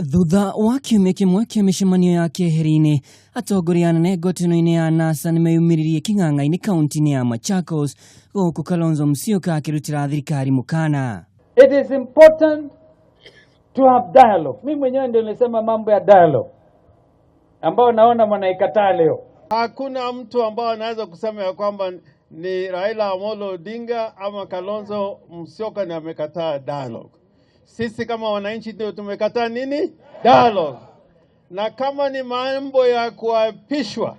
Thutha wa kiumia kĩmwe kĩa mĩcemanio ya keheri-inĩ, atongoria anene ngwatanĩro-inĩ ya NASA nĩmeyumĩririe kĩng'ang'a-inĩ kaunti-inĩ ya Machakos, gũkũ Kalonzo Musyoka akĩrutĩra thirikari mũkana. It is important to have dialogue. Mimi mwenyewe ndio nilisema mambo ya dialogue ambao naona mwanaikataa leo. Hakuna mtu ambao anaweza kusema ya kwamba ni Raila Amolo Odinga ama Kalonzo Musyoka ni amekataa dialogue. Sisi kama wananchi ndio tumekataa nini? Dialogue. Na kama ni mambo ya kuapishwa,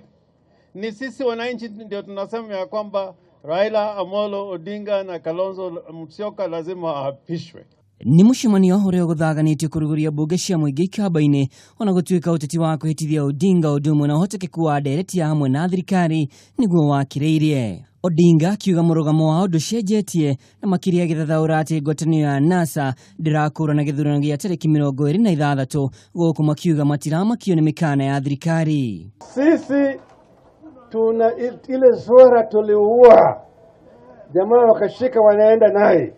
ni sisi wananchi ndio tunasema ya kwamba Raila Amolo Odinga na Kalonzo Musyoka lazima waapishwe. Nĩ mũcemanio ũrĩa ũgũthaganĩtio kũrugũria mbunge cia mũingĩ ikamba-inĩ, ona gũtuĩka ũteti wa kwĩhĩtithia Odinga ũndũ ũmwe na ũhotekeku wa ndereti ya hamwe na thirikari nĩguo wakĩrĩirie. Odinga akiuga mũrũgamo wao ndũcenjetie na makĩria agĩthathaũra atĩ ngwatanĩro ya NASA ndĩrakũrana gĩthurano gĩa tarĩki 26, gũkũ makiuga matiramakio nĩ mĩkana ya thirikari. Sisi tuna ile sura tuliua, jamaa wakashika wanaenda naye,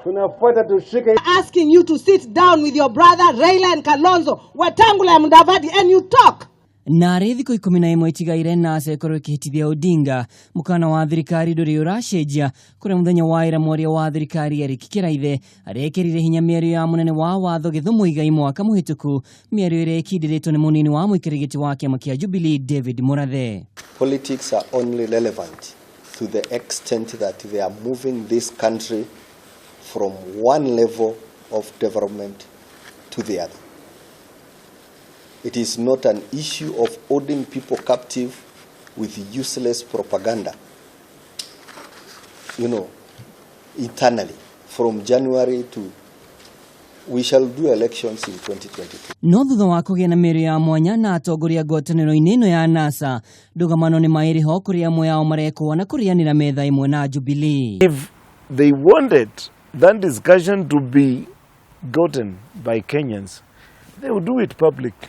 tunafuata tushike. Asking you to sit down with your brother Raila and Kalonzo, Wetangula and Mudavadi, and you talk. Narĩ thikũ 11 itigaire NASA ĩkorwo ĩkĩhĩtithia Odinga, mũkana wa thirikari ndũrĩ ũracenjia, kũrĩa mũthenya wa ira mwaria wa thirikari Eric Kiraithe arekĩrire hinya mĩario ya mũnene wa watho Githu Muigai mwaka mũhĩtũku, mĩario ĩrĩa ĩkindĩrĩtwo nĩ mũnini wa mũikarĩri gĩtĩ wa kĩama kĩa Jubilee David Murathe. Politics are only relevant to the extent that they are moving this country from one level of development to the other. It is not an issue of holding people captive with useless propaganda, internally. From January to, we shall do elections in 2022. No thutha wa kũgĩa na mĩario ya mwanya na atongoria ngwatanĩro-inĩ ĩno ya NASA, ndũgamano nĩ maĩrĩ ho kũrĩa amwe ao marekwo na kũrĩanĩra metha ĩmwe na Jubilee. If they wanted that discussion to be gotten by Kenyans, they would do it publicly.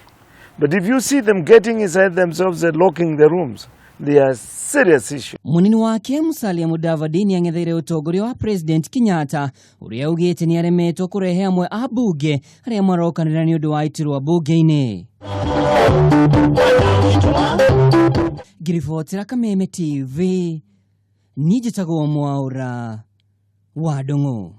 But if you see them getting inside themselves and locking the rooms, they are serious issue. Munini wake Musalia Mudavadi nĩang'etheire ũtongoria wa President Kenyatta, ũrĩa augĩte nĩaremetwo kũrehe amwe a mbunge arĩa marokanĩra nĩ ũndũ wa iturwa mbunge-inĩ. Ngĩribotera Kameme TV, niĩ njĩtagwo Mwaũra wa Ndung'u.